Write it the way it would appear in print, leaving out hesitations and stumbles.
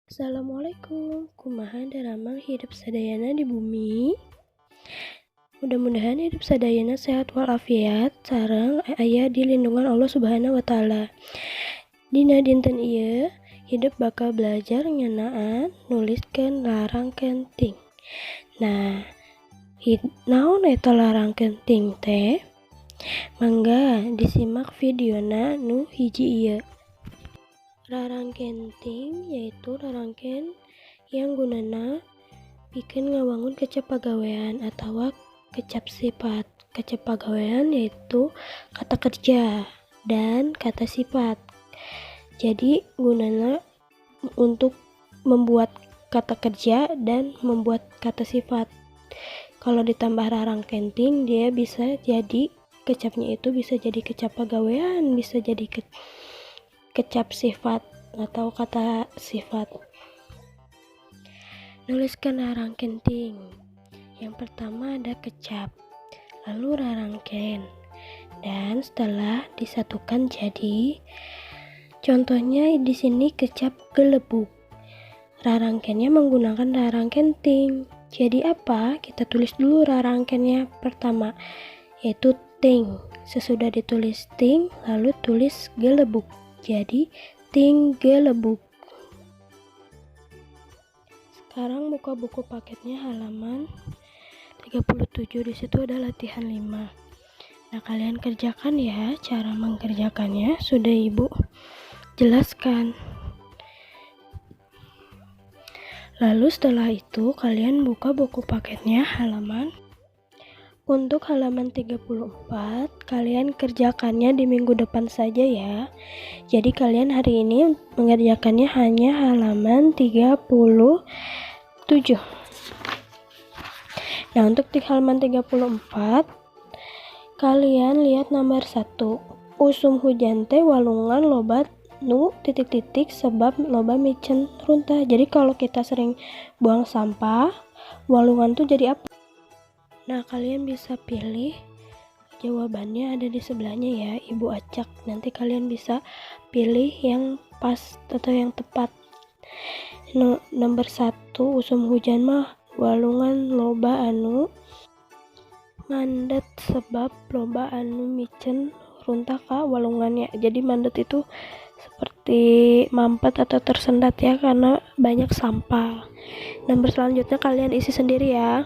Assalamualaikum, kumaha daramang hidep sadayana di bumi? Mudah-mudahan hidup sadayana sehat walafiat sareng aya di lindungan Allah Subhanahu wa Ta'ala. Dina dinten ieu hidep bakal belajar ngeunaan nuliskeun rarangken ting. Nah, naon eta rarangken ting teh? Mangga disimak videona nu hiji ieu. Rarangken ting yaitu rarangken yang gunana pikeun ngawangun kecap pagawean atawa kecap sifat. Kecap pagawean yaitu kata kerja dan kata sifat. Jadi gunana untuk membuat kata kerja dan membuat kata sifat. Kalau ditambah rarangken ting, dia bisa jadi kecapnya itu bisa jadi kecap pagawean, bisa jadi kecap sifat atau kata sifat. Nuliskan rarangken ting. Yang pertama ada kecap, lalu rarangken. Dan setelah disatukan jadi contohnya di sini kecap gelebug. Rarangkennya menggunakan rarangken ting. Jadi apa? Kita tulis dulu rarangkennya pertama, yaitu ting. Sesudah ditulis ting, lalu tulis gelebug. Jadi ting gelebug. Sekarang buka buku paketnya halaman 37, di situ ada latihan 5. Nah, kalian kerjakan ya. Cara mengerjakannya sudah Ibu jelaskan. Lalu setelah itu kalian buka buku paketnya halaman. Untuk halaman 34, kalian kerjakannya di minggu depan saja ya. Jadi kalian hari ini mengerjakannya hanya halaman 37. Nah, untuk di halaman 34, kalian lihat nomor 1. Usum hujan teh walungan loba nu titik-titik sebab loba micen runtah. Jadi kalau kita sering buang sampah, walungan tuh jadi apa? Nah, kalian bisa pilih jawabannya ada di sebelahnya ya, Ibu acak. Nanti kalian bisa pilih yang pas atau yang tepat. No, nomor 1, usum hujan mah walungan loba anu mandet sebab loba anu micen runtah ka walungannya. Jadi mandet itu seperti mampet atau tersendat ya, karena banyak sampah. Nomor selanjutnya kalian isi sendiri ya.